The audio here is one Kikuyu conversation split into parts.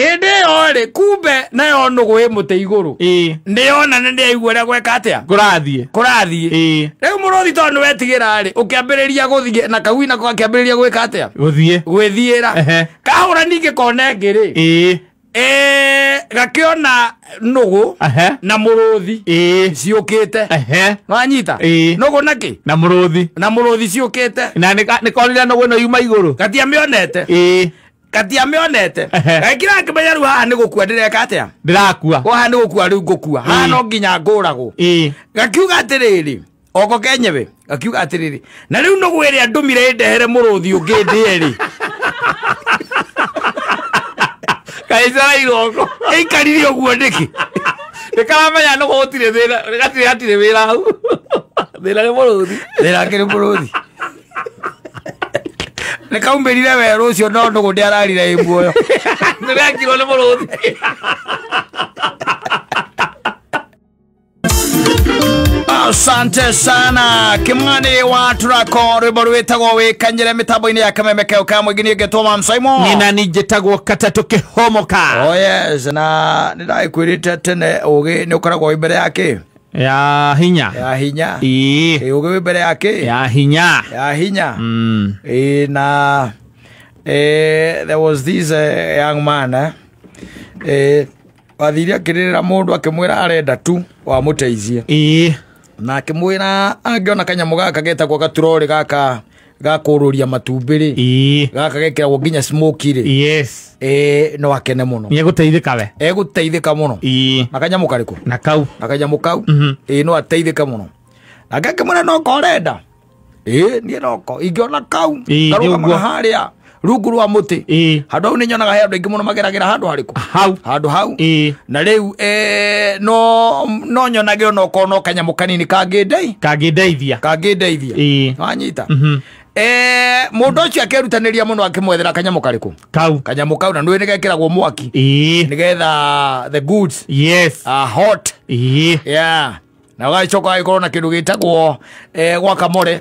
Ĩndĩ ĩyo rĩ kumbe nayo nũgũ ĩ mũtĩ igũrũ. Nĩyona nĩ ndĩaigua ũrĩa gweka atĩa? Kũrathiĩ. Kũrathiĩ. Rĩu mũrũthi tondũ nĩwetigĩra rĩ, ũkĩambĩrĩria gũthiĩ na kagui nako gakĩambĩrĩria gwĩka atĩa? Gũthiĩ. Gwĩthiĩra. Kahũra ningĩ kona ĩngĩ rĩ. Gakĩona nũgũ na mũrũthi ciũkĩte. Nĩwanyita? Nũgũ na kĩ? Na mũrũthi. Na mũrũthi ciũkĩte. Na nĩkonire nũgũ ĩno yuma igũrũ. Gatiamĩonete. Gatiamĩonete. Gagĩkira akĩmenya rĩu haha nĩ gũkua ndĩreka atĩa? Ndĩrakua. Haha nĩ gũkua rĩu ngũkua. Haha no nginya ngũragwo. Gakiuga atĩrĩrĩ, oko kenyewe, gakiuga atĩrĩrĩ, na rĩu nũgũ ĩrĩa ndũmire ĩndehere mũrũthi ũngĩ ndĩe rĩ. Kaicara iroko. Ĩikarire ũguo nĩkĩ? Nĩkaramenya nũgũ gũtirĩ thĩna, gatirĩ hatirĩ wĩra hau. Thĩna nĩ mũrũthi. Thĩna nĩ mũrũthi. Nĩkaumĩrire werũ ũcio no nũgũ ndĩararire ĩ muoyo. Nĩrekirwo nĩ mũrũthi. Asante sana Kimani wa Turako rwimbo rwĩtagwo wĩkanyĩre mĩtambo-inĩ ya Kameme keo ka mũingĩ niĩ ngetwo Mam Simon. Nina ni njĩtagwo Katatũ Kĩhomoka. Oh yes, na nĩndagĩkwĩrĩte tene ũgĩ nĩ ũkoragwo wĩ mbere ya kĩ? Ya hinya. Ya hinya. Ũgĩ wĩ mbere ya kĩ? Ya hinya. Ya hinya. Na there was this young man wathire akĩrĩrĩra mũndũ akĩmwĩra arenda tu wamũteithie. Na akĩmwĩra angĩona kanyamũ gaka getagwo gaturori gaka gakũrũria matumbĩ rĩ, gaka gekĩragwo nginya smoky rĩ. Yes. No akene mũno. Nĩegũteithĩka we. Egũteithĩka mũno. Na kanyamũ karĩkũ? Na kau. Na kanyamũ kau. No ateithĩke mũno. Nake akĩmwĩra noko ũrenda. Niĩ noko ingĩona kau ngarũgamaga harĩa rungu rwa mũtĩ. Handũ hau nĩnyonaga he andũ aingĩ mũno mageragĩra handũ harĩkũ? Hau. Handũ hau. Na rĩu no nyonage onokorwo no kanyamũ kanini kangĩndeithia. Kangĩndeithia. Wanyita? Mũndũ ũcio akĩrutanĩria mũno akĩmwethera kanyamũ karĩkũ? Kau. Kanyamũ kau na nĩũĩ nĩgekĩragwo mwaki. Nĩgetha the goods are hot. Yeah. Na ũgagĩcoka ũgagĩkorwo na kĩndũ gĩtagwo guacamole.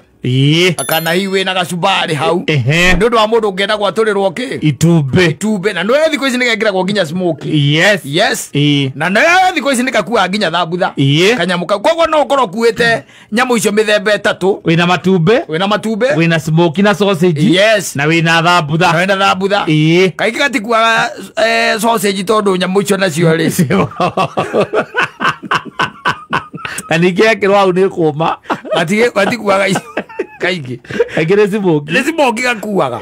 Kana hihi wĩna gacumbari hau. Nĩ ũndũ wa mũndũ ũngĩenda gwatũrĩrwo kĩ? Itumbĩ. Itumbĩ. Na nĩũĩ thikũ ici nĩgekĩragwo nginya smoky. Yes. Yes. Na nĩũĩ thikũ ici nĩgakuaga nginya thambutha. Kanyamũ kau. Koguo no ũkorwo ũkuĩte nyamũ icio mĩthemba ĩtatũ. Wĩna matumbĩ. Wĩna matumbĩ. Wĩna smoky na sausage. Yes. Na wĩna thambutha. Na wĩna thambutha. Kaingĩ gatikuaga sausage tondũ nyamũ icio nacio rĩ. Na ningĩ yekĩrwo hau nĩ kũma. Gatikuaga kaingĩ. Kaingĩ nĩ smoky. Nĩ smoky gakuaga.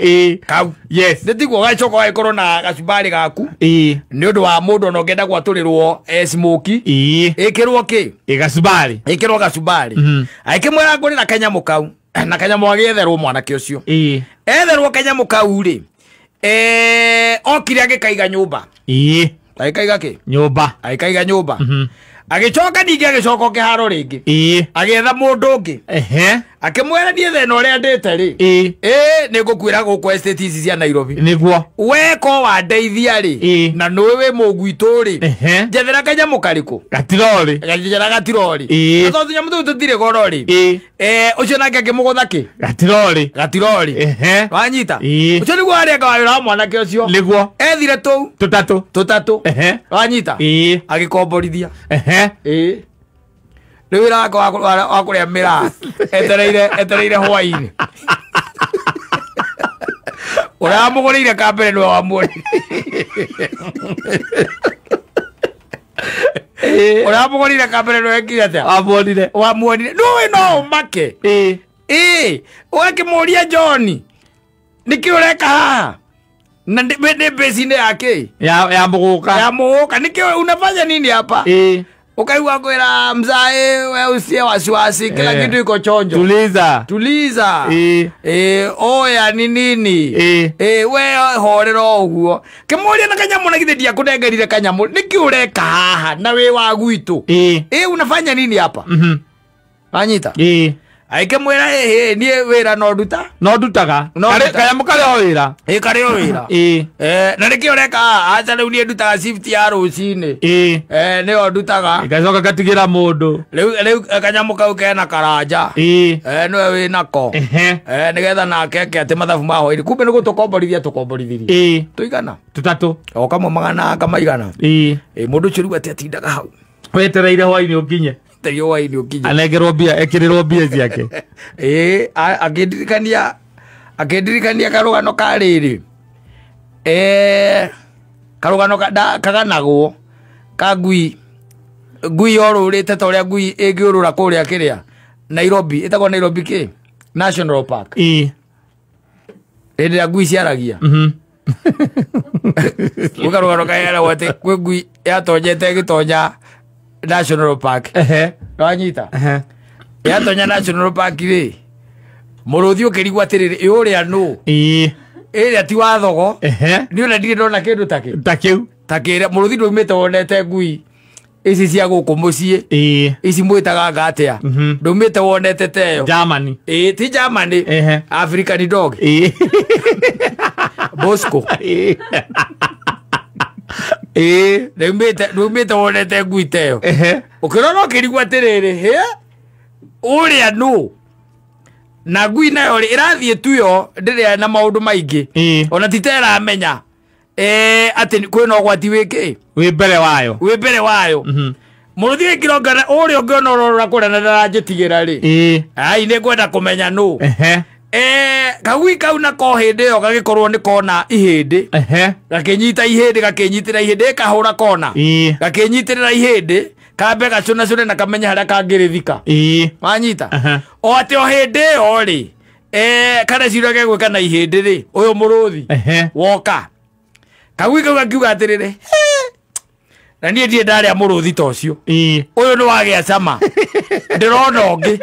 Kau. Yes. Nĩ tiguo ũgagĩcoka ũgagĩkorwo na gacumbari gaku. Nĩ ũndũ wa mũndũ ona ũngĩenda gwatũrĩrwo smoky. Ĩkĩrwo kĩ? Gacumbari. Ĩkĩrwo gacumbari. Agĩkĩmwĩra ngũrĩra kanyamũ kau. Na kanyamũ agĩetherwo mwanake ũcio. Etherwo kanyamũ kau rĩ, okire agĩkaiga nyũmba. Agĩkaiga kĩ? Nyũmba. Agĩkaiga nyũmba. Agĩcoka ningĩ agĩcoka kĩharo rĩngĩ. Agĩetha mũndũ ũngĩ. Akĩmwĩra niĩ thĩna ũrĩa ndĩte rĩ, nĩ ngũkuĩra gũkũ estate ici cia Nairobi. Nĩguo. Weko wandeithia rĩ, na nĩũĩ wĩ mũgwitũ rĩ, njethera kanyamũ karĩkũ? Gatirori. Njethera gatirori. Na tondũ tũnyamũ tũu tũtirĩ goro rĩ, ũcio nake akĩmũgũtha kĩ? Gatirori. Gatirori. Wanyita? Ũcio nĩguo arĩ anga wĩra wa mwanake ũcio. Nĩguo. Ethire tũu. Tũtatũ. Tũtatũ. Wanyita? Agĩkomborithia. Rĩu wĩra wake wa kũrĩa mĩraa etereire hwaĩ-inĩ. Ũrĩa wamũgũrĩire ka mbere nĩwe wamuonire. Ũrĩa wamũgũrĩire ka mbere nĩwe wekire atĩa? Wamuonire. Wamuonire. Nĩũĩ no ũmake. Ũgakĩmũria John, nĩkĩ ũreka haha? Na nĩ base-inĩ ya kĩ? Ya mũgũka. Ya mũgũka. Nĩkĩ unafanya nini hapa? Ukaigua kwĩra mzae we usie wasiwasi kila kitu iko chonjo. Tuliza. Tuliza. Oya ni nini? We horera ũguo. Kĩmũria na kanyamũ na githĩ ndiakũnengerire kanyamũ. Nĩkĩ ũreka haha na wĩ wa gwitũ? Unafanya nini hapa? Wanyita? Aikĩmwĩra ĩhĩ niĩ wĩra no nduta. No ndutaga. Kanyamũ karĩ o wĩra. Ĩ karĩ o wĩra. Ĩ. Na nĩkĩ ũreka aca rĩu niĩ ndutaga shift ya rũcinĩ. Ĩ. Nĩyo ndutaga. Igacoka gatigĩra mũndũ. Rĩu kanyamũ kau kena karanja. Ĩ. Nĩwe wĩnako. Nĩgetha nake eke atĩ mathabu ma hwaĩ-inĩ. Kumbe nĩ gũtũkomborithia tũkomborithirie. Ĩ. Tũigana. Tũtatũ. O kamwe magana kamaigana. Ĩ. Mũndũ ũcio rĩu atĩ atindaga hau. Wetereire hwaĩ-inĩ ũkinye. Hwaĩ-inĩ ũkinye. Anengerwo mbia, ekĩrĩrwo mbia ciake. Ĩ, akĩndirikania karũgano ka rĩrĩ. Karũgano kaganagwo ka ngui. Ngui yorũrĩte ta ũrĩa ngui ĩngĩũrũra kũrĩa kĩrĩa Nairobi, ĩtagwo Nairobi kĩ? National Park. Ĩ. Hĩndĩ ĩrĩa ngui ciaragia. Gwĩ karũgano kaheanagwo atĩ kwĩ ngui yatonyete ĩgĩtonya National Park. Wanyita? Yatonya National Park rĩ, mũrũthi ũkĩrigwo atĩrĩrĩ, ĩ ũrĩa nũ? Ĩ. Ĩrĩa ti wa thogo. Niĩ ona ndirĩ ndona kĩndũ ta kĩ. Ta kĩu. Ta kĩrĩa mũrũthi ndũmĩte wonete ngui ici cia gũkũ mũciĩ. Ĩ. Ici mwĩtaga anga atĩa? Ndũmĩte wonete teyo. Germany. Ĩ, ti Germany. African dog. Ĩ. Bosco. Ĩ. Ĩ. Ndũmĩte wonete ngui teyo. Ũkĩrora ũkĩrigwo atĩrĩrĩ, hĩ? Ũrĩa nũ? Na ngui nayo rĩ, ĩrathiĩ tu yo, ndĩrĩ na maũndũ maingĩ. Ona ti ta ĩramenya. Atĩ kwĩna ũgwati wĩ kĩ? Wĩ mbere wayo. Wĩ mbere wayo. Mũrũthi wĩkĩra ũrĩa ũngĩona ũrorora kũrĩa na ndaranjĩtigĩra rĩ. Ai, nĩngwenda kũmenya nũ. Kagui kau nako hĩndĩ ĩyo gagĩkorwo nĩ kona ihĩndĩ. Gakĩnyita ihĩndĩ, gakĩnyitĩra ihĩndĩ, kahũra kona. Gakĩnyitĩrĩra ihĩndĩ, kambe gacũnacũne na kamenye harĩa kangĩrĩthika. Wanyita? O atĩ o hĩndĩ ĩyo rĩ, kareciria gegwĩka na ihĩndĩ rĩ, ũyũ mũrũthi woka. Kagui kau gakiuga atĩrĩrĩ, na niĩ ndirĩ ndarĩa mũrũthi ta ũcio. Ũyũ nĩ wagĩa cama. Ndĩrona ũngĩ.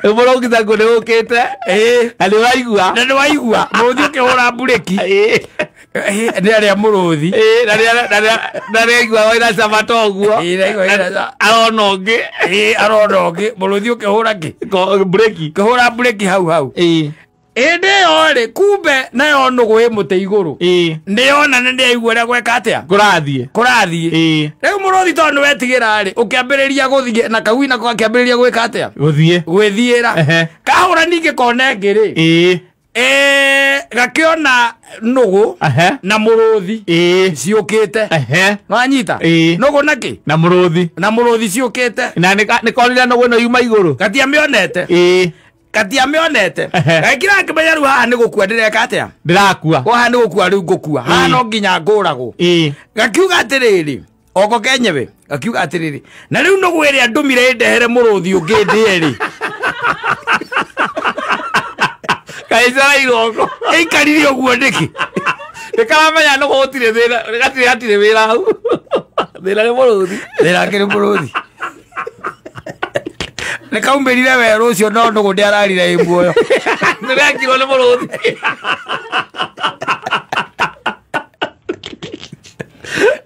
Mũrũthi taguo nĩ ũkĩte. Na nĩ waigua. Na nĩ waigua. Mũrũthi ũkĩhũra mburĩki. Nĩ arĩa mũrũthi. Na nĩ aigua wĩna cama ta ũguo. Arona ũngĩ. Arona ũngĩ. Mũrũthi ũkĩhũra kĩ? Mburĩki. Ũkĩhũra mburĩki hau hau. Hĩndĩ ĩyo rĩ, kumbe nayo nũgũ ĩ mũtĩ igũrũ. Nĩ yona na nĩ yaigua ũrĩa gweka atĩa? Kũrathiĩ. Kũrathiĩ. Rĩu mũrũthi tondũ nĩ wetigĩra rĩ, ũkĩambĩrĩria gũthiĩ na kagui nako gakĩambĩrĩria gwĩka atĩa? Gũthiĩ. Gwĩthiĩra. Kahũra ningĩ kona ĩngĩ rĩ. Gakĩona nũgũ na mũrũthi ciũkĩte. Wanyita? Nũgũ na kĩ? Na mũrũthi. Na mũrũthi ciũkĩte. Na nĩ konire nũgũ ĩno yuma igũrũ. Gatiamĩonete. Gatiamĩonete. Gakĩra akĩmenya rĩu haha nĩ gũkua ndĩreka atĩa? Ndĩrakua. Haha nĩ gũkua rĩu ngũkua. Haha no nginya ngũragwo. Gakiuga atĩrĩrĩ, oko kenyewe, gakiuga atĩrĩrĩ, na rĩu nũgũ ĩrĩa ndũmire ĩndehere mũrũthi ũngĩ ndĩe rĩ. Kaicara iroko. Ĩikarire ũguo nĩkĩ? Nĩkaramenya nũgũ gũtirĩ thĩna, hatirĩ wĩra hau. Thĩna nĩ mũrũthi. Thĩna nĩ mũrũthi. Nĩ kaumĩrire werũ ũcio no nũgũ ndĩararire ĩ muoyo. Nĩrekirwo nĩ mũrũthi.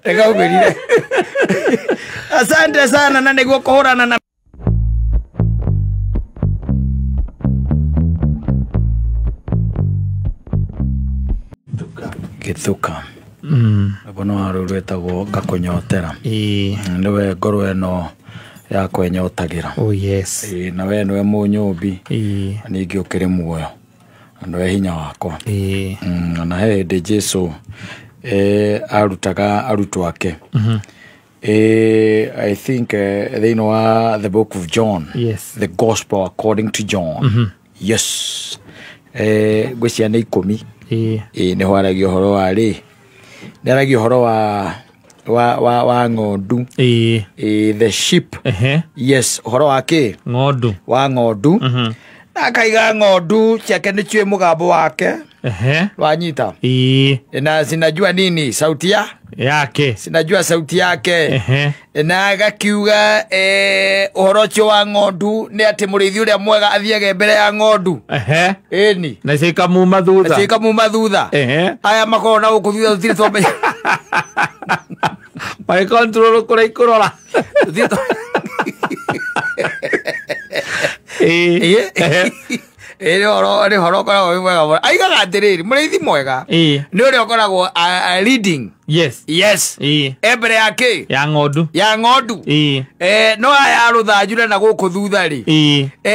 Nĩ kaumĩrire. Asante sana na nĩguo kũhũrana na Gĩthuka. Rwĩmbo no rũu rwĩtagwo Ngakũnyotera. Nĩwe ngoro ĩno yakwa ĩnyotagĩra. Oh yes. Na we nĩwe mũnyũmbi. Ningĩ ũkĩrĩ muoyo. Na nĩwe hinya wakwa. Na he hĩndĩ Jesũ arutaga arutwo ake. I think thĩinĩ wa the book of John. Yes. The gospel according to John. Yes. Ngwĩciria nĩ 10. Nĩho aragia ũhoro wa rĩ. Nĩ aragia ũhoro wa ng'ondu. The sheep. Yes, ũhoro wa kĩ? Ng'ondu. Wa ng'ondu. Na akaiga ng'ondu ciake nĩ ciũĩ mũgambo wake. Wanyita. Na zinajua nini? Sauti ya yake. Sinajua sauti yake. Na agakiuga ũhoro ũcio wa ng'ondu nĩ atĩ mũrĩithi ũrĩa mwega athiage mbere ya ng'ondu. Ĩni. Na cikamuma thutha. Na cikamuma thutha. Aya makoragwo na gũkũ thutha tũtirĩ twamenya. Magĩkontrol kũrĩa ikũrora. Ĩ nĩ ũhoro ũkoragwo wĩ mwega mũno. Aigaga atĩrĩrĩ, mũrĩithi mwega nĩ ũrĩa ũkoragwo leading. Yes. Yes. E mbere ya kĩ? Ya ng'ondu. Ya ng'ondu. No aya arũthanjure na gũkũ thutha rĩ,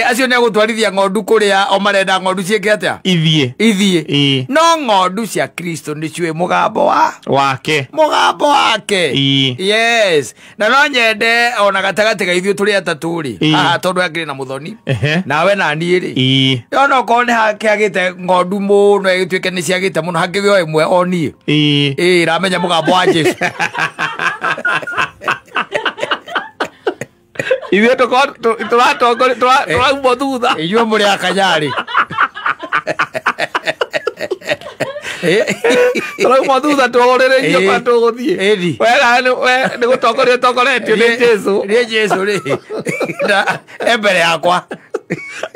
acio nĩ agũtwarithia ng'ondu kũrĩa o marenda ng'ondu ciĩke atĩa? Ithiĩ. Ithiĩ. No ng'ondu cia Kristo nĩ ciũĩ mũgambo wa wake. Mũgambo wake. Yes. Na no nyende ona gatagatĩ ga ithuĩ tũrĩ atatũ rĩ, haha tondũ akĩrĩ na Mũthoni, nawe na niĩ rĩ, ona okorwo nĩ hakĩagĩte ng'ondu mũno ĩgĩtuĩke nĩ ciagĩte mũno, hakĩgĩe o ĩmwe o niĩ. Ĩramenya mũgambo wa Jesu. Ithuĩ tũratongoria tũraumwo thutha. Inyuĩ mũrĩ a Kanyarĩ. Tũraumwo thutha tũhũrĩrĩirio kwa tũgũthiĩ. We nĩ gũtongoria ũtongoretio nĩ Jesu. Nĩ Jesu rĩ. Na e mbere yakwa.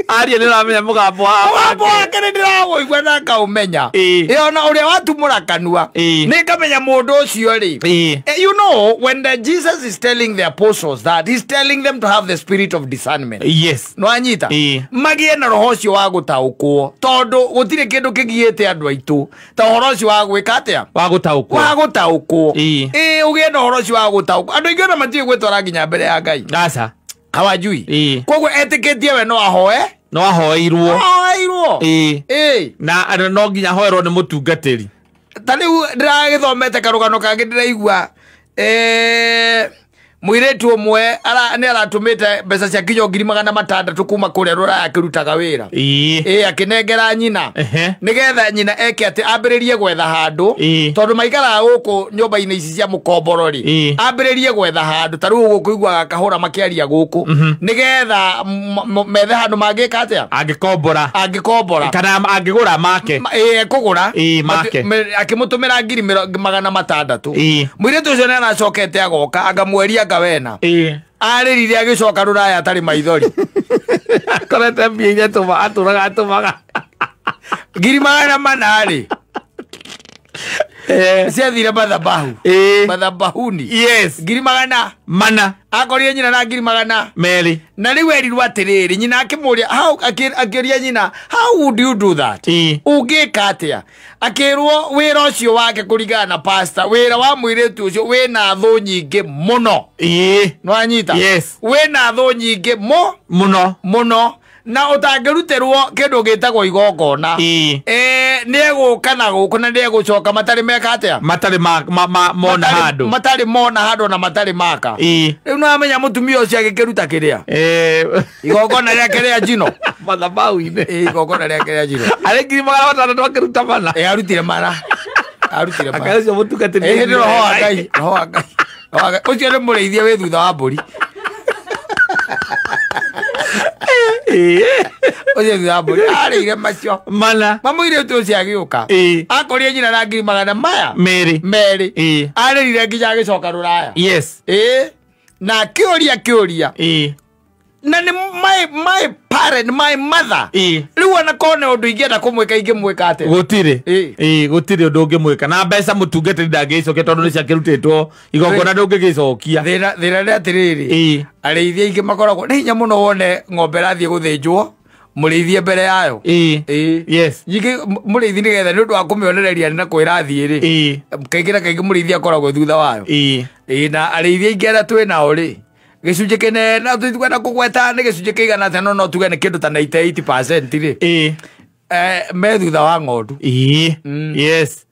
Aria nĩ ũramenya mũgambo wa mũgambo wake nĩ ndĩrawũigua na ngaũmenya. Ona ũrĩa watumũra kanua nĩ ngamenya mũndũ ũcio rĩ. You know, when the Jesus is telling the apostles that, he's telling them to have the spirit of discernment. Yes. No anyita. Magĩe na roho ũcio wa gũtaũkwo, tondũ gũtirĩ kĩndũ kĩgiĩte andũ aitũ ta ũhoro ũcio wa gwĩka atĩa? Wa gũtaũkwo. Wa gũtaũkwo. Ũgĩe na ũhoro ũcio wa gũtaũkwo. Andũ aingĩ ona matiũĩ gwĩtwara nginya mbere ya Ngai. Aca. Hawajui. Koguo etĩkĩtie we no ahoe? No ahoeirwo. Ahoeirwo. Na no nginya ahoerwo nĩ mũtungatĩri. Ta rĩu ndĩragĩthomete karũgano kangĩ ndĩraigua mũirĩtu ũmwe nĩ aratũmĩte mbeca cia kinya 600,000 kuma kũrĩa Rũraya akĩrutaga wĩra. Akĩnengera nyina nĩgetha nyina eke atĩ ambĩrĩrie gwetha handũ, tondũ maikaraga gũkũ nyũmba-inĩ ici cia mũkomboro rĩ, ambĩrĩrie gwetha handũ ta rĩu gũkũ iguaga kahũra makĩaria gũkũ, nĩgetha methe handũ mangĩka atĩa? Angĩkombora. Angĩkombora. Kana angĩgũra make. Ekũgũra. Make. Akĩmũtũmĩra 600,000. Mũirĩtu ũcio nĩ aracokete agoka angamweria wena. Arĩrire agĩcoka Rũraya atarĩ maithori. Akorete mbia iria atũraga atũmaga. 400,000 rĩ. Ciathire mathabahu. Mathabahuni. Yes. 400,000. Akorire nyina na 200,000. Na rĩu erirwo atĩrĩrĩ, nyina akĩmũria, akĩũria nyina, how would you do that? Ũngĩka atĩa? Akĩrwo wĩra ũcio wake kũringana na pastor, wĩra wa mũirĩtu ũcio wĩna thũ nyingĩ mũno. Nĩwanyita? Yes. Wĩna thũ nyingĩ mũno. Mũno. Na ũtangĩrutĩrwo kĩndũ gĩtagwo igongona. Nĩ egũka na gũkũ na nĩ egũcoka matarĩ meka atĩa? Matarĩ mona handũ. Matarĩ mona handũ na matarĩ maka. Rĩu nĩwamenya mũtumia ũcio agĩkĩruta kĩrĩa? Igongona rĩake rĩa njino. Mathabahu-inĩ. Igongona rĩake rĩa njino. Arĩ 600,000 akĩruta mana. Arutire mana. Arutire mana. Akaĩ ũcio mũtungatĩri. Nĩ roho wa Ngai. Roho wa Ngai. Ũcio nĩ mũrĩithia wĩ thutha wa mbũri. Ũcio thutha wa mbũri arĩire macio mana. Mamũirĩtu ũcio agĩũka akorire nyina na 200,000 merĩ. Arĩrire nginya agĩcoka Rũraya. Yes. Na akĩũria kĩũria. Na nĩ my parent, my mother. Rĩu ona korwo nĩ ũndũ ingĩenda kũmwĩka ingĩmwĩka atĩa? Gũtirĩ. Gũtirĩ ũndũ ũngĩmwĩka. Na mbeca mũtungatĩri ndangĩicokia tondũ nĩ ciakĩrutĩtwo igongona ndũngĩgĩcokia. Thĩna nĩ atĩrĩrĩ, arĩithi aingĩ makoragwo nĩ hinya mũno wone ng'ombe ĩrathiĩ gũthĩnjwo mũrĩithie mbere yayo. Yes. Nyingĩ mũrĩithi nĩgetha nĩ ũndũ wa kũmĩonereria na kũ ĩrathiĩ rĩ, kaingĩ na kaingĩ mũrĩithi akoragwo thutha wayo. Na arĩithi aingĩ arĩa twĩ nao rĩ, gĩcunjĩ kĩnene na tũtikwenda kũgweta nĩ gĩcunjĩ kĩigana atĩa, no no tuge nĩ kĩndũ ta 98% rĩ, me thutha wa ng'ondu. Yes.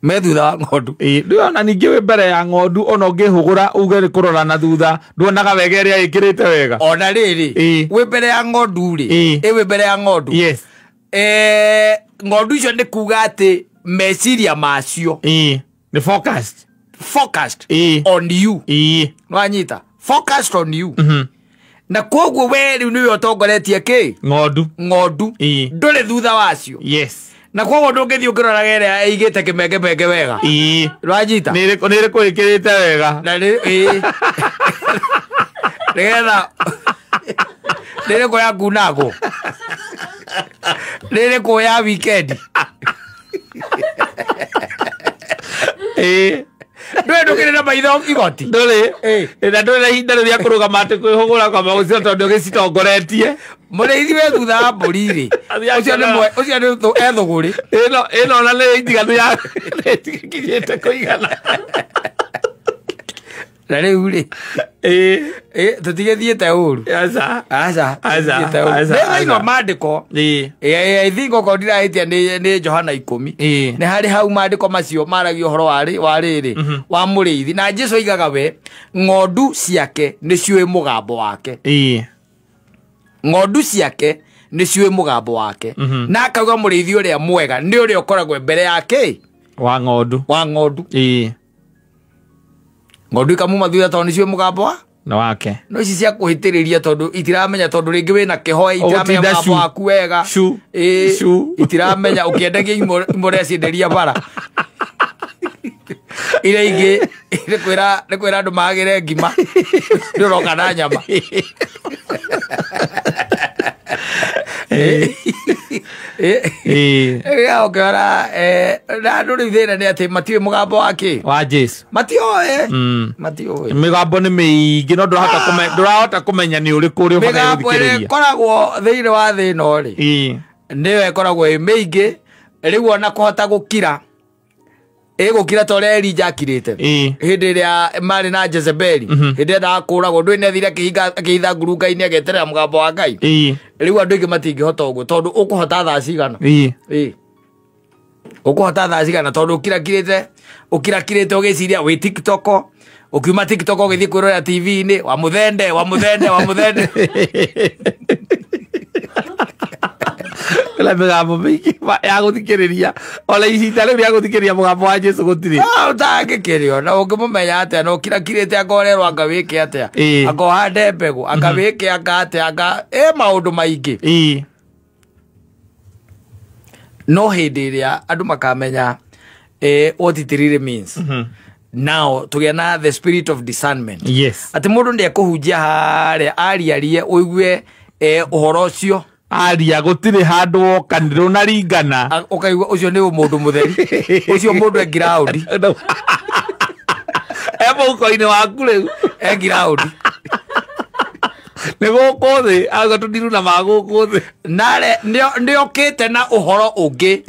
Me thutha wa ng'ondu. Ndĩrona ningĩ wĩ mbere ya ng'ondu ona ũngĩhũgũra uge nĩ kũrora na thutha nduonaga wega ĩrĩa ĩkĩrĩte wega. Ona rĩrĩ, wĩ mbere ya ng'ondu rĩ, wĩ mbere ya ng'ondu. Yes. Ng'ondu icio nĩ kuga atĩ meciria macio Nĩ focused. Focused on you. Nwanyita? Focused on you. Na koguo we rĩu nĩwe ũtongoretie kĩ? Ng'ondu. Ng'ondu. Ndũrĩ thutha wacio. Yes. Na koguo ndũngĩthiĩ ũkĩroraga ĩrĩa ĩigĩte kĩmengemenge wega. Nwanyita? Nĩ ĩrĩkũ ĩkĩrĩte wega? Na nĩ nĩgetha nĩ ĩrĩkũ ya kunagwo? Nĩ ĩrĩkũ ya weekend? Ndũĩ ndũkĩrĩ na maitho igoti. Ndũrĩ. Na ndũrĩ na ihinda rĩrĩa kũrũgama atĩ kwĩhũgũra kwamba gũcira tondũ ũgĩcitongoretie. Mũrĩithi wĩ thutha wa mbũri rĩ. Ũcio nĩ ũcio nĩ ethũgũrĩ. Ĩno ona nĩ ndiganu ya nĩkinyĩte kũigana. Na rĩu rĩ. Tũtigĩthiĩte ũru. Aca. Aca. Aca. Nĩ thĩinĩ maandĩko. I think okorwo ndirahĩtia nĩ Johana 10. Nĩ harĩ hau maandĩko macio maragia ũhoro wa rĩrĩ wa mũrĩithi. Na Jesu oigaga we ng'ondu ciake nĩ ciũĩ mũgambo wake. Ng'ondu ciake nĩ ciũĩ mũgambo wake. Na akauga mũrĩithi ũrĩa mwega nĩ ũrĩa ũkoragwo mbere yake wa ng'ondu. Wa ng'ondu. Ng'ondu ikamuma thutha tondũ nĩ ciũĩ mũgambo wa na wake. No ici cia kũhĩtĩrĩria tondũ itiramenya tondũ rĩngĩ wĩna kĩhoe itiramenya mũgambo waku wega. Itiramenya ũkĩendagia imwe cienderia bara. Iria ingĩ nĩ kwĩra andũ magĩre ngima. Nĩ ũroka na nyama. Ũkĩona na andũ rĩu thĩna nĩ atĩ matiũĩ mũgambo wake wa Jesu. Matiũĩ. Matiũĩ. Mĩgambo nĩ mĩingĩ no ndũrahota kũmenya nĩ ũrĩkũ ũrĩa ũbataire Mĩgambo ĩrĩa gũthikĩrĩria. ĩkoragwo thĩinĩ wa thĩ ĩno rĩ, nĩyo ĩkoragwo ĩ mĩingĩ rĩu ona kũhota gũkira ĩgũkira ta ũrĩa Elija akirĩte hĩndĩ ĩrĩa marĩ na Jezebeli hĩndĩ ĩrĩa endaga kũũragwo ndũĩ nĩathire akĩhitha ngurunga-inĩ ageterera mũgambo wa Ngai. Rĩu andũ aingĩ matingĩhota ũguo tondũ ũkũhota thaa cigana. Ũkũhota thaa cigana tondũ ũkirakirĩte ũgĩciria wĩ TikTok ũkiuma TikTok ũgĩthiĩ kwĩrorera TV-inĩ wa mũthende wa mũthende wa mũthende. Kwĩna mĩgambo mĩingĩ ya gũthikĩrĩria ona ihinda rĩu rĩa gũthikĩrĩria mũgambo wa Jesu gũtirĩ. Ũtangĩkĩrio na ũngĩmũmenya atĩa na ũkirakirĩte anga ũrerwo anga wĩke atĩa anga ũhande mbegũ anga wĩke anga atĩa anga maũndũ maingĩ. No hĩndĩ ĩrĩa andũ makamenya what it really means. Now tũgĩa na the spirit of discernment. Yes. Atĩ mũndũ nĩekũhunjia harĩa ariarie ũigue ũhoro ũcio aria gũtirĩ handũ woka ndũnaringana ũkaigua ũcio nĩ mũndũ mũtheri ũcio mũndũ e ground e mũhuko-inĩ waku rĩu e ground nĩ gũkũ thĩ auga tũndiru na ma gũkũ thĩ nare nĩokĩte na ũhoro ũngĩ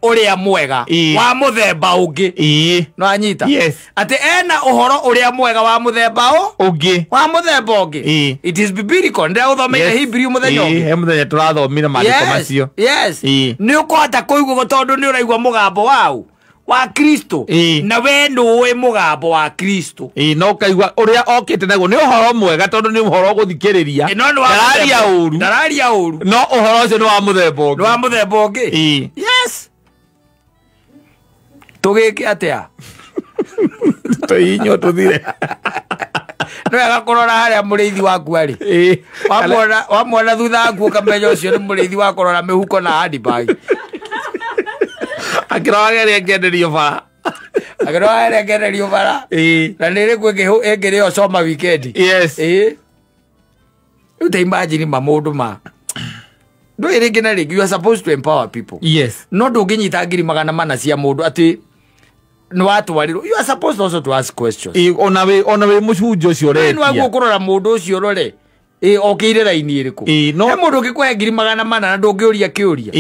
ũrĩa mwega wa mũthemba ũngĩ no anyita. Yes. Atĩ ena ũhoro ũrĩa mwega wa mũthemba ũngĩ wa mũthemba ũngĩ. It is biblical. Ndĩraũthomeire Hebrew mũthenya ũngĩ. He mũthenya tũrathomire maandĩko macio. Yes. Nĩ ũkũhota kũigua tondũ nĩ ũraigua mũgambo wau wa Kristo na we nũĩ mũgambo wa Kristo. No ũkaigua ũrĩa okĩte naguo nĩ ũhoro mwega tondũ nĩ ũhoro ũgũthikĩrĩria. Ndararia ũru. Ndararia ũru. No ũhoro ũcio nĩ wa mũthemba ũngĩ. Nĩ wa mũthemba ũngĩ. Yes. Tũgĩke atĩa? Tũhihinywo tũthire. Nĩ wega kũrora harĩa mũrĩithi waku arĩ. Wamwona thutha waku ũkamenya ũcio nĩ mũrĩithi wa kũrora mĩhuko na handbag. Akĩroraga ĩrĩa ĩngĩenderio bara. Akĩroraga ĩrĩa ĩngĩenderio bara. Na nĩ ĩrĩkũ ĩngĩrĩo coma weekend. Yes. Rĩu ta imagine maũndũ ma ndũĩ rĩngĩ na rĩngĩ you are supposed to empower people. Yes. No ndũngĩnyita 400,000 cia mũndũ atĩ nĩ watwarirwo. You are supposed also to ask questions. Ona wĩ mũcunjĩ ũcio ũretia. Nĩ wagwo kũrora mũndũ ũcio ũrore okĩire raini ĩrĩkũ. He mũndũ ũngĩkũhe 400,000 na ndũngĩũria kĩũria.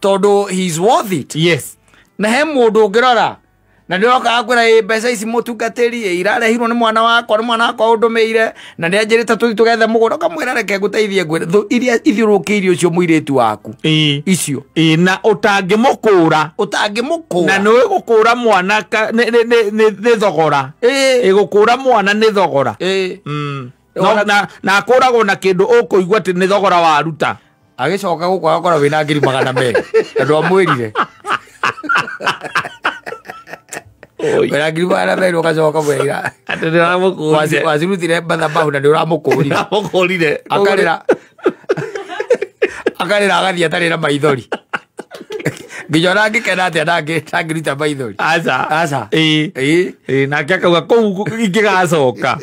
Tondũ he is worth it. Yes. Na he mũndũ ũngĩrora na nĩokaga kwĩra mbeca ici mũtungatĩri irarehirwo nĩ mwana wakwa nĩ mwana wakwa ũndũmĩire na nĩ anjĩrĩte tũthiĩ tũgethe mũgũnda ũkamwĩra reke ngũteithie ngwĩre thũ iria ithiũrũrũkĩirie ũcio mũirĩtu waku icio na ũtangĩmũkũra ũtangĩmũkũra na nĩũĩ gũkũra mwana nĩ thogora gũkũra mwana nĩ thogora na akũragwo na kĩndũ ũkũigua atĩ nĩ thogora waruta agĩcoka gũkũ agakora wĩna 200,000 na ndwamwĩrire wĩna 200,000 ũgacoka mwĩra atĩ nĩũramũkũrire wacirutire mathabahu na nĩũramũkũrire akarĩra akarĩra agathiĩ atarĩ na maithori nginya ona angĩkena atĩa ndangĩruta maithori. Aca. Aca. Nake akauga kũu ingĩgacoka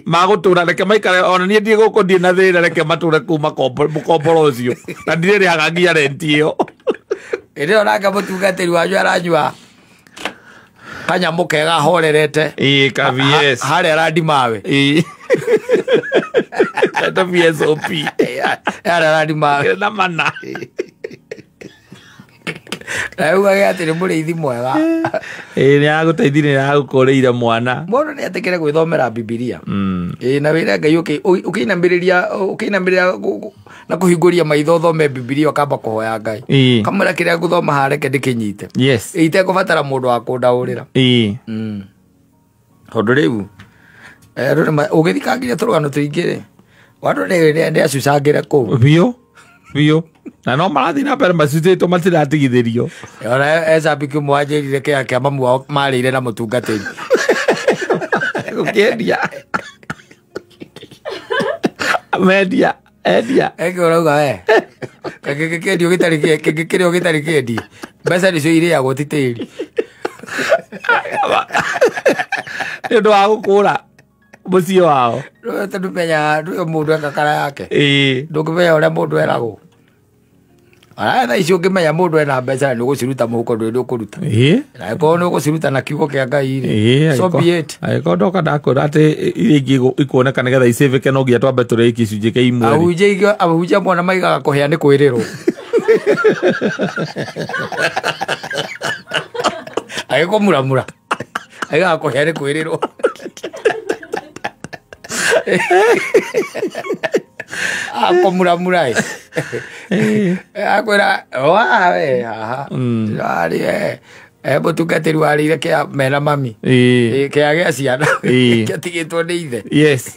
magũtũra reke maikare ona niĩ ndiĩ gũkũ ndiĩ na thĩna reke matũre kũu mũkomboro ũcio na ndirĩrĩhaga nginya renti ĩyo. Ĩndĩ ĩyo nake mũtungatĩri wanyu aranyua Kanyamũ kega horerete. Ĩĩ ka VS. Harĩa arandimawe. Ĩĩ. Eta VSOP. Harĩa arandimawe. Na mana. Na ugage atĩ nĩ mũrĩithi mwega. Ĩĩ nĩ agũteithirie nĩ agũkũrĩire mwana. Mũndũ nĩ etĩkĩre gwĩthomera Bibilia. Ĩĩ na wĩre Ngai ũkĩinamĩrĩria na kũhingũria maitho ũthome Bibilia ũkamba kũhoya Ngai. Kamwĩra kĩrĩa ngũthoma hareke ndĩkĩnyite. Yes. Ĩĩ itekũbatara mũndũ wa kũndaũrĩra. Ĩĩ. Tondũ rĩu ũgĩthikangiria tũrũgano tũingĩ rĩ, andũ nĩ acucangĩre kũu. Biũ. Biũ. Na no marathiĩ na mbere macucĩtwo matiratigithĩrio. Ona ecambiki ũmwe wanjĩrire kĩea kĩa mamu wao marĩire na mũtungatĩri. Gũkĩendia. Mendia. Endia. Eke ũrauga we. Kĩngĩkĩendio gĩtarĩ kĩngĩkĩrĩo gĩtarĩ kĩendie. Mbeca nĩcio irĩagwo ti tĩri. Nĩ ũndũ wa gũkũra mũciĩ wao. Tondũ menya mũndũ ekakara yake. Ĩĩ. Ndũngĩmenya ũrĩa mũndũ eragwo. Ara thaa ici ũngĩmenya mũndũ ena mbeca nĩ ũgũciruta mũhuko ndũrĩ ndũkũruta. Ĩĩ. Na angĩkorwo nĩ ũgũciruta na kiugo kĩa Ngai rĩ. So be it. Angĩkorwo ndoka ndakwĩra atĩ iria ingĩ ikuoneka nĩgetha icĩvĩke no nginya twambe tũrĩe gĩcunjĩ kĩa imwe. Ahunjia mwana maigaga kũhĩa nĩ kwĩrĩrwo. Agĩkũmuramura. Aigaga kũhĩa nĩ kwĩrĩrwo. Akũmuramura ĩ. Akwĩra wawe haha. Arĩ mũtungatĩri warĩire kĩa mena mami. Kĩa gĩa ciana. Kĩatigĩtwo nĩ ithe. Yes.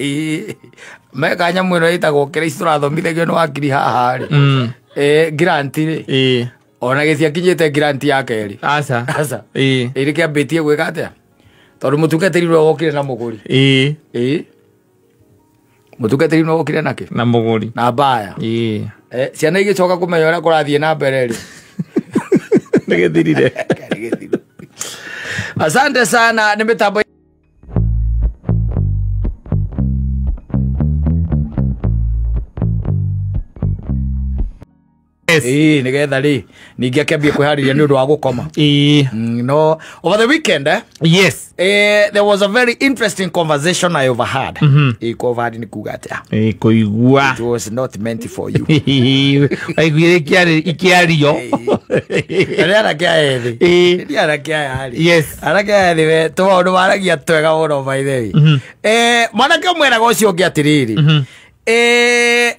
Meka nyamũ ĩno ĩtagwo kĩrĩa ici tũrathomithagio nĩ wakiri haha rĩ. Grant rĩ. Ona gĩciakinyĩte grant ya kerĩ. Aca. Aca. Ĩĩ. Ĩrĩ kĩambĩtie gwĩka atĩa? Tondũ mũtungatĩri ũrĩa wokire na mũgũri. Ĩĩ. Ĩĩ. Mũtungatĩri no wokire nakĩ? Na mũgũri. Na mbaya. Ĩĩ. Ciana igĩcoka kũmenya ũrĩa kũrathiĩ na mbere rĩ. Nĩgĩthirire. Asante sana nĩ mĩtambo. Ĩĩ nĩgetha rĩ ningĩ akĩambie kwĩharĩria nĩ ũndũ wa gũkoma. Ĩĩ. No over the weekend Yes. There was a very interesting conversation I overheard. Ĩĩ overheard nĩ kuga atĩa? Ĩĩ kũigua. It was not meant for you. Waiguire ikĩario. Nĩ anake aya ethĩ. Ĩĩ. Nĩ anake aya rĩ. Yes. Anake aya ethĩ we tũmaũndũ maragia twega mũno by the way. Mwanake ũmwe eraga ũcio ũngĩ atĩrĩrĩ.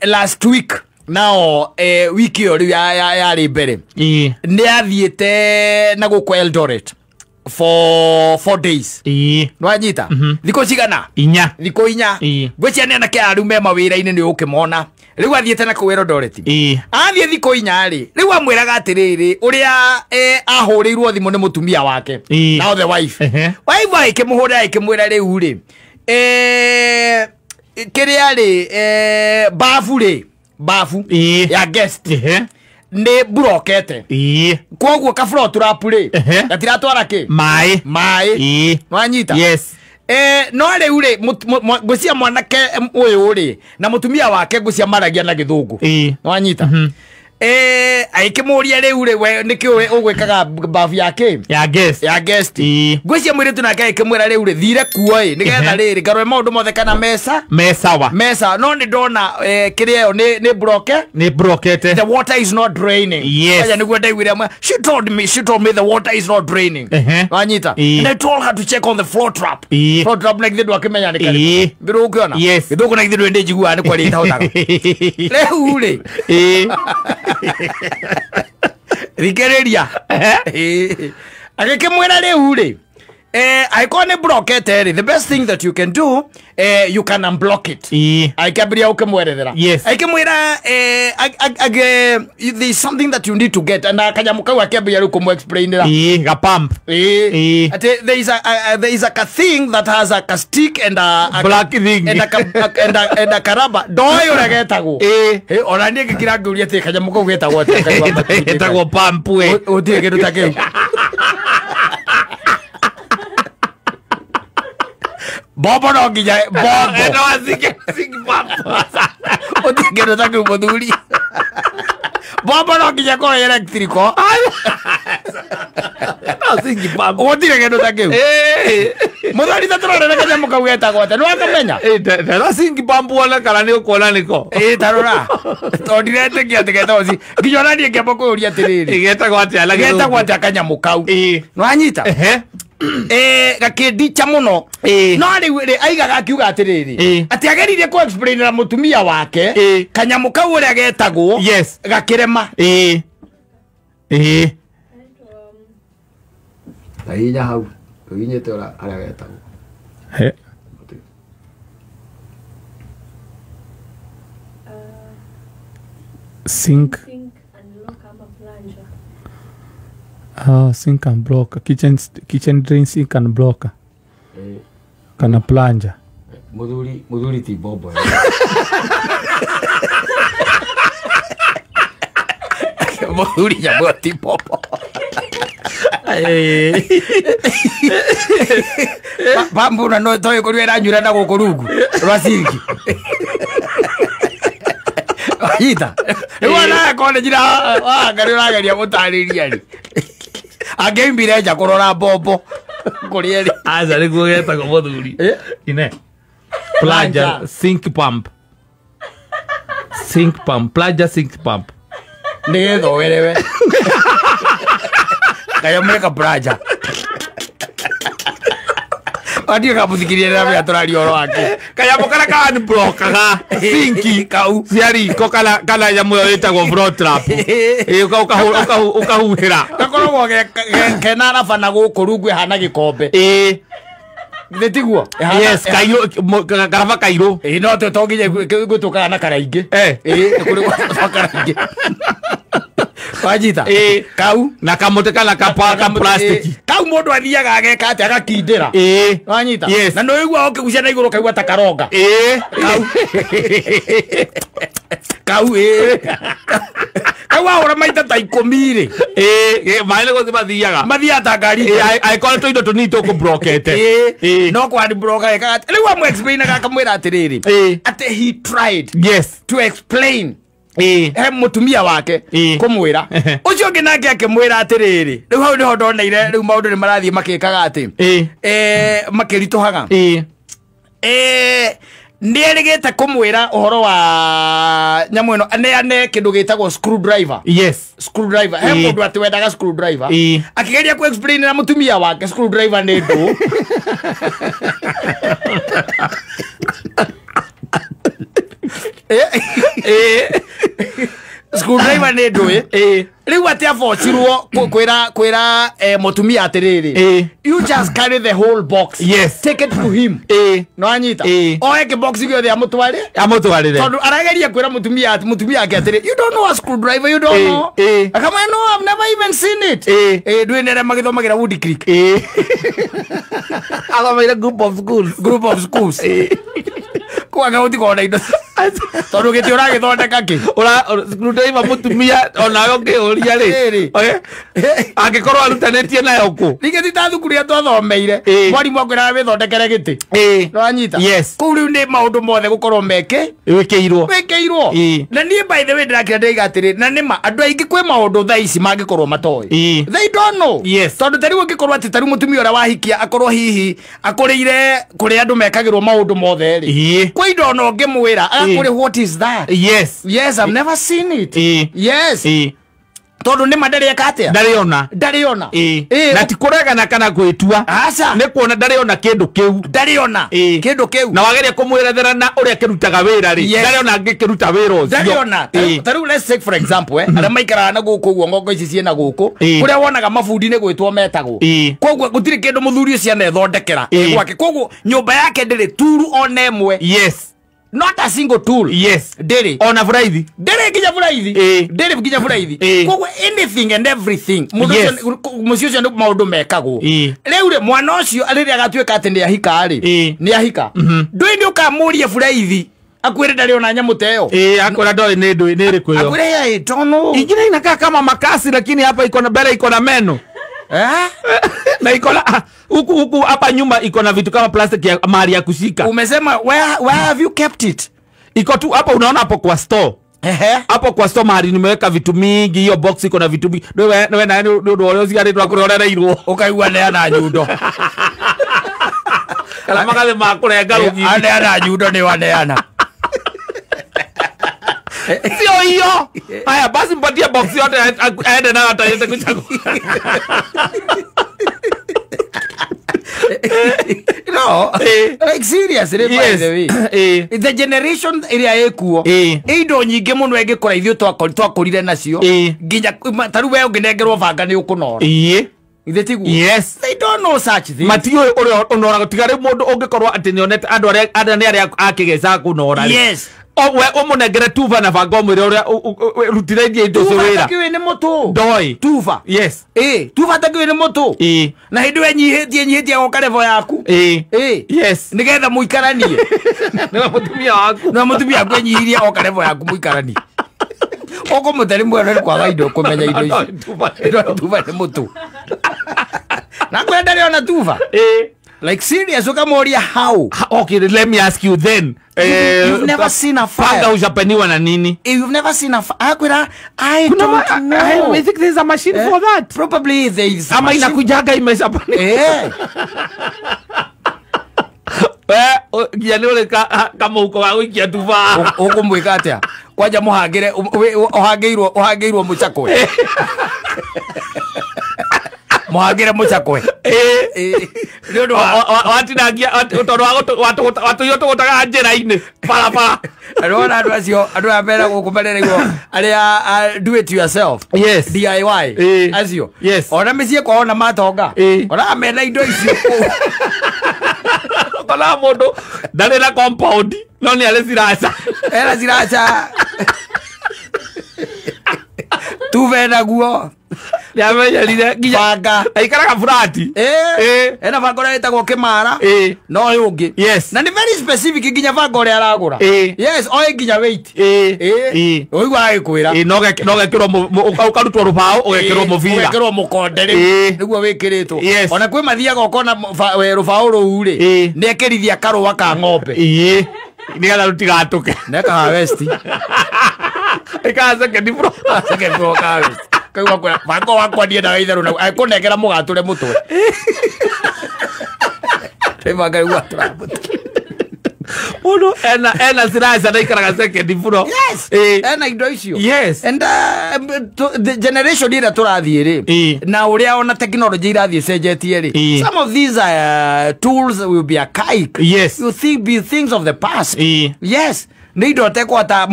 Last week nao wiki ĩyo rĩu yarĩ mbere. Ĩĩ. Nĩ athiĩte na gũkũ Eldoret for 4 days. Ĩĩ. Nĩwanyita? Thikũ cigana? Inya. Thikũ inya. Ĩĩ. Ngwĩciria nĩ anake aya rĩu me mawĩra-inĩ nĩ ũkĩmona. Rĩu athiĩte na kũu Eldoret. Ĩĩ. Athiĩ thikũ inya rĩ, rĩu amwĩraga atĩrĩrĩ ũrĩa ahũrĩirwo thimũ nĩ mũtumia wake. Ĩĩ. Now the wife. Wife agĩkĩmũhũrĩra agĩkĩmwĩra rĩu rĩ, kĩrĩa rĩ, babu rĩ, babu ya guest nĩ burokete. Ĩĩ. Koguo ka floor trap rĩ gatiratwara kĩ? Maĩ. Maĩ. Ĩĩ. Nĩwanyita? Yes. No rĩu rĩ ngwĩciria mwanake ũyũ rĩ na mũtumia wake ngwĩciria maragia na gĩthũngũ. Ĩĩ. Nĩwanyita? Agĩkĩmũria rĩu rĩ we nĩkĩ ũgwĩkaga babu ya kĩ? Ya guest. Ya guest. Ĩĩ. Ngwĩciria mũirĩtu nake agĩkĩmwĩra rĩu rĩ thire kuo ĩ nĩgetha rĩrĩ ngarore maũndũ mothe kana mesa. Mesawa. Mesa no nĩ ndona kĩrĩa ĩyo nĩ broke. Nĩ brokete. The water is not draining. Yes. Aya nĩguo ndaiguire she told me the water is not draining. Wanyita? And I told her to check on the floor trap. Floor trap na githĩ ndwakĩmenya nĩ karĩkũ. Mbĩrũ ũkĩona? Yes. Gĩthũngũ na githĩ ndũĩ ndĩ njiguaga nĩ kwaria itahotaga. Rĩu rĩ. Ĩĩ. Thikĩrĩria. Agĩkĩmwĩra rĩu rĩ angĩkorwo nĩ brokete rĩ, the best thing that you can do, you can unblock it. Agĩkĩambĩrĩria gũkĩmwerethera. Yes. Agĩkĩmwĩra there is something that you need to get na kanyamũ kau akĩambĩrĩria rĩu kũmũ-explainĩra. Ĩĩ, ga pump. Ĩĩ. Atĩ there is a thing that has a stick and a black thing and a karaba. Ndoĩ ũrĩa getagwo. Ĩĩ. Ona niĩ ngĩkira ngĩũria atĩ kanyamũ kau getagwo atĩa? Getagwo pump we. Gũtirĩ kĩndũ ta kĩu. Bobo no nginya bobo. No azike sing pump. Gũtirĩ kĩndũ ta kĩu mũthuri. Bobo no nginya korwo electrical. Sinki pump. Gũtirĩ kĩndũ ta kĩu. Mũthuri ta tũrorere kanyamũ kau getagwo atĩa, nĩwakamenya? Tera sinki pump wona kana nĩ ũkuona nĩko. Tarora. Tondũ ndiretĩkia atĩ getagwo nginya ona niĩ ngĩamba kwĩyũria atĩrĩrĩ. Getagwo atĩa na gĩthũngũ? Getagwo atĩa kanyamũ kau? Nĩwanyita? Gakĩndicha mũno. No rĩu rĩ aigaga akiuga atĩrĩrĩ, atĩ ageririe kũ explainĩra mũtumia wake kanyamũ kau ũrĩa getagwo, gakĩrema. Hinya hau tũhinyĩte harĩa getagwo. Sink. Sink and block ama plunger. Sink and block. Kitchen drain sink and block. Kana plunger. Muthuri ti bobo. Muthuri nyamũ ti bobo. Pambu na no toĩ kũrĩa ĩranyuĩra na gũkũ rungu rwa sinki. Wanyita? Rĩu ona akorwo nĩ njĩra wanga nĩ ũrageria gũtarĩria rĩ, angĩoimire nja kũrora mbombo kũrĩa ĩrĩ. Aca nĩguo getagwo mũthuri. Ine. Plunger sink pump. Sink pump, plunger sink pump. Nĩgetha ũerewe. Kanyamũ ka plunger. Wathiĩ kamũthikirie rĩrĩa tũraria ũhoro wake. Kanyamũ karĩa ka unblockaga sinki kau cia riko kana nyamũ ĩyo ĩtagwo floor trap. Ũkahuhĩra. Gakoragwo kena raba na gũkũ rungu ĩhana gĩkombe. Githĩ tiguo? Yes, kairũ, karaba kairũ. No to nginya gwĩtũkaga na karaingĩ. Nĩ kũrĩ gwĩtũkaga karaingĩ. Wanyita? Kau na kamũtĩ kana ka plastic. Kau mũndũ athiaga ageka atĩa, agakindĩra. Wanyita? Na nĩ ũiguaga ũkĩgucia na igũrũ ũkaigua ta karonga. Kau. Kau Kau wahũra maita ta 10 rĩ. Maĩ nĩ gũthiĩ mathiaga. Mathiaga ta ngari. Angĩkorwo nĩ tũindo tũnini tũkũbrokete. No kwa unblock ekaga atĩ rĩu amũ explain akamwĩra atĩrĩrĩ, atĩ he tried to explain he mũtumia wake kũmwĩra. Ũcio ũngĩ nake akĩmwĩra atĩrĩrĩ, rĩu hau nĩho ndoneire rĩu maũndũ nĩ marathiĩ makĩkaga atĩ makĩritũhaga. Nĩ erĩgĩte kũmwĩra ũhoro wa nyamũ ĩno, aneane kĩndũ gĩtagwo screwdriver. Yes. Screwdriver. He mũndũ atĩ wendaga screwdriver. Akĩgeria kũ explain na mũtumia wake screwdriver nĩ ndũ. Screwdriver nĩ ndũ. Rĩu atĩ abocirwo kwĩra mũtumia atĩrĩrĩ, you just carry the whole box. Yes. Take it to him. No anyita. Oe kĩbox gĩothe amũtware. Amũtwarĩre. Tondũ arageria kwĩra mũtumia ake atĩrĩ, you don't know a screwdriver, you don't know. Akamwĩra, no, I've never even seen it. Ndũĩ nĩ arĩa magĩthomagĩra Wood Creek. Athomeire group of schools. Group of schools. Kwanga gũtikorwo na indo. Tondũ gĩtĩ ũragĩthondeka kĩ? Screwdriver mũtumia onawe ũngĩũria rĩ, angĩkorwo arutanĩtie nayo kũ? Ningĩ ti ta thukuru ĩrĩa twathomeire, mwarimũ akwĩraga wĩthondekere gĩtĩ. Nĩwanyita? Yes. Kũu rĩu nĩ maũndũ mothe gũkorwo meke wĩkĩirwo. Wĩkĩirwo. Na niĩ by the way ndĩrakĩra ndĩraiga atĩrĩ, na nĩma andũ aingĩ kwĩ maũndũ thaa ici mangĩkorwo matoĩ. They don't know. Yes. Tondũ ta rĩu ũngĩkorwo atĩ ta rĩu mũtumia ũrĩa wahikia akorwo hihi akũrĩire kũrĩa andũ mekagĩrwo maũndũ mothe rĩ, kwĩ indo ona ũngĩmwĩra agakwĩra what is that? Yes. Yes, I've never seen it. Yes. Tondũ nĩma ndarĩ eka atĩa? Ndarĩ ona. Ndarĩ ona. Na ti kũregana kana gwĩtua. Aca. Nĩ kuona ndarĩ ona kĩndũ kĩu. Ndarĩ ona kĩndũ kĩu. Na wageria kũmwĩrethera na ũrĩa kĩrutaga wĩra rĩ, ndarĩ ona angĩkĩruta wĩra ũcio. Ndarĩ ona. Ta rĩu let's take for example, arĩa maikaraga na gũkũ ũguo ng'ongo ici ciĩna gũkũ, kũrĩa wonaga mabundi nĩ gwĩtwo metagwo. Koguo gũtirĩ kĩndũ mũthuri ũcio anethondekera gwake. Koguo nyũmba yake ndĩrĩ turu ona ĩmwe. Yes. Not a single tool. Yes. Ndĩrĩ. Ona buraithi. Ndĩrĩ nginya buraithi. Ndĩrĩ nginya buraithi. Koguo anything and everything. Mũciĩ ũcio nĩ maũndũ mekagwo. Rĩu rĩ mwana ũcio rĩrĩa agatuĩka atĩ nĩ ahika rĩ, nĩ ahika. Ndũĩ nĩ ũkamũria buraithi akwĩre ndarĩ ona nyamũ ta ĩyo. Akwĩra ndoĩ nĩ ndũĩ nĩ ĩrĩkũ ĩyo. Akwĩre I don't know. Ingine inakaa kama makasi lakini hapa iko na mbele iko na meno. Na iko na huku hapa nyuma iko na vitu kama plastic ya mahali ya kushika. Umesema where have you kept it? Iko tu hapa unaona hapo kwa store. Hapo kwa store mahali nimeweka vitu mingi, hiyo box iko na vitu mingi. Wewe na ndio ndio cigarĩtwo akũrorereirwo. Ũkaigua neana nyundo. Kana magathĩ ma kũrenga rũgiri. Aneana nyundo nĩ waneana. Sio hiyo. Haya basi mpatie box yote aende nayo ataweza kuchagua. No, like seriously, by the way. The generation ĩrĩa ĩkuo indo nyingĩ mũno ĩngĩkora ithuĩ twakũrire nacio nginya ta rĩu we ũngĩnengerwo banga nĩ ũkũnora. Ithe tiguo? Yes. They don't know such things. Matiũĩ ũrĩa ũnoraga tiga rĩu mũndũ ũngĩkorwo atĩ nĩonete andũ arĩa nĩ arĩa akĩgeca kũnora. Yes. We ũmũnengere tuba na banga ũmwĩre ũrĩa rutithairie indo icio wĩra. Tuba takĩũĩ nĩ mũtũ. Ndoi. Tuba. Yes. Tuba takĩũĩ nĩ mũtũ. Na hĩndĩ ĩyo nyihĩtie goka level yaku. Yes. Nĩgetha mũikaranie. Nĩwe mũtumia waku. Nĩwe mũtumia waku enyihirie oka level yaku mũikaranie. Ũkũmũte rĩmwe nĩ kwaga indo kũmenya indo icio. Tuba nĩ mũtũ. Na kwenda rĩ ona tuba. Like serious, ukamoria how? Okay, let me ask you then. You've never seen a fire. Panga ushapeniwa na nini? You've never seen a fire. I don't know. I think there's a machine for that. Probably there is a Ama machine. inakujaga imeshapeniwa. Nginya nĩ ũrĩ kamũhuko ga gũikia tuba. Ũkũmwĩka atĩa? Kwanja mũhangĩre ũhangĩirwo mũcakwe. Mũhangĩre mũcakwe. Nĩ ũndũ watinangia tondũ watũiywo tũgũtaga njĩra-inĩ barabara. Ndĩrona andũ acio andũ aya mera gũkũ marereirwo arĩa do it yourself. Yes. DIY. Acio. Yes. Ona mĩciĩ kwao ona matonga. Ona mena indo icio kũu. Kana mũndũ ndarĩ na compound no nĩ arĩ siraca. Ena siraca. Tuve naguo. Nĩamenyerire nginya banga. Aikaraga furati. Ena banga ũrĩa wĩtagwo kĩmara. No ũyũ ũngĩ. Yes. Na nĩ very specific nginya banga ũrĩa aragũra. Yes, oĩ nginya weight. Ũigua agĩkwĩra. No gekĩrwo ũkarutwo rũbaũ ũgekĩrwo mũbira. Ũgekĩrwo mũkonde rĩu. Nĩguo wĩkĩrĩtwo. Ona kwĩ mathiaga ũkona rũbaũ rũu rĩ. Nĩekĩrithia karũa ka ng'ombe. Nĩgetha rũtigatũke. Neka harvest. Ĩkaga second floor. Second floor ka harvest. Kaigua kwĩra banga wakwa ndiendaga itherũ na ekũnengera mũgatũre mũtwe. Rĩu banga rĩu atũra mũtwe. Mũndũ ena siraca na ikaraga second floor. Yes. Ena indo icio. Yes. And the generation ĩrĩa tũrathiĩ rĩ na ũrĩa ona technology irathiĩ ĩcenjetie rĩ, some of these tools will be archaic. Yes. You think be things of the past. Yes. Nĩ indo ũtekwata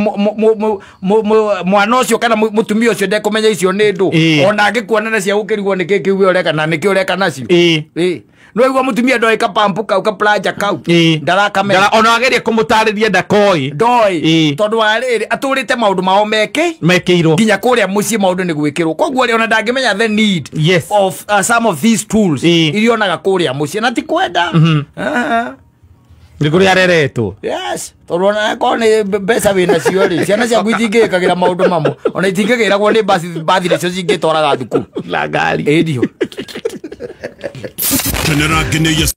mwana ũcio kana mũtumia ũcio ndekũmenya icio nĩ ndũ. Ona angĩkuona na cia gũkĩrigwo nĩkĩ kĩu we ũreka na nĩkĩ ũreka nacio. No igua mũtumia ndoĩ kapampu kau kaplanja kau. Ndarakamenya. Ona ageria kũmũtarĩria ndakoĩ. Ndoĩ. Tondũ wa rĩrĩ atũrĩte maũndũ mao mekĩirwo. Nginya kũrĩa mũciĩ maũndũ nĩ gwĩkĩrwo. Koguo rĩ ona ndangĩmenya the need of some of these tools iria onaga kũrĩa mũciĩ na ti kwenda. Nĩ kũrĩa areretwo. Yes. Tondũ ona akorwo nĩ mbeca wĩnacio rĩ, ciana ciaku itingĩĩkagĩra maũndũ mamwe. Ona itingĩgĩragwo nĩ mbathi nĩcio cingĩtwaraga thukuru. Na ngari. Ĩndio. Kenera nginya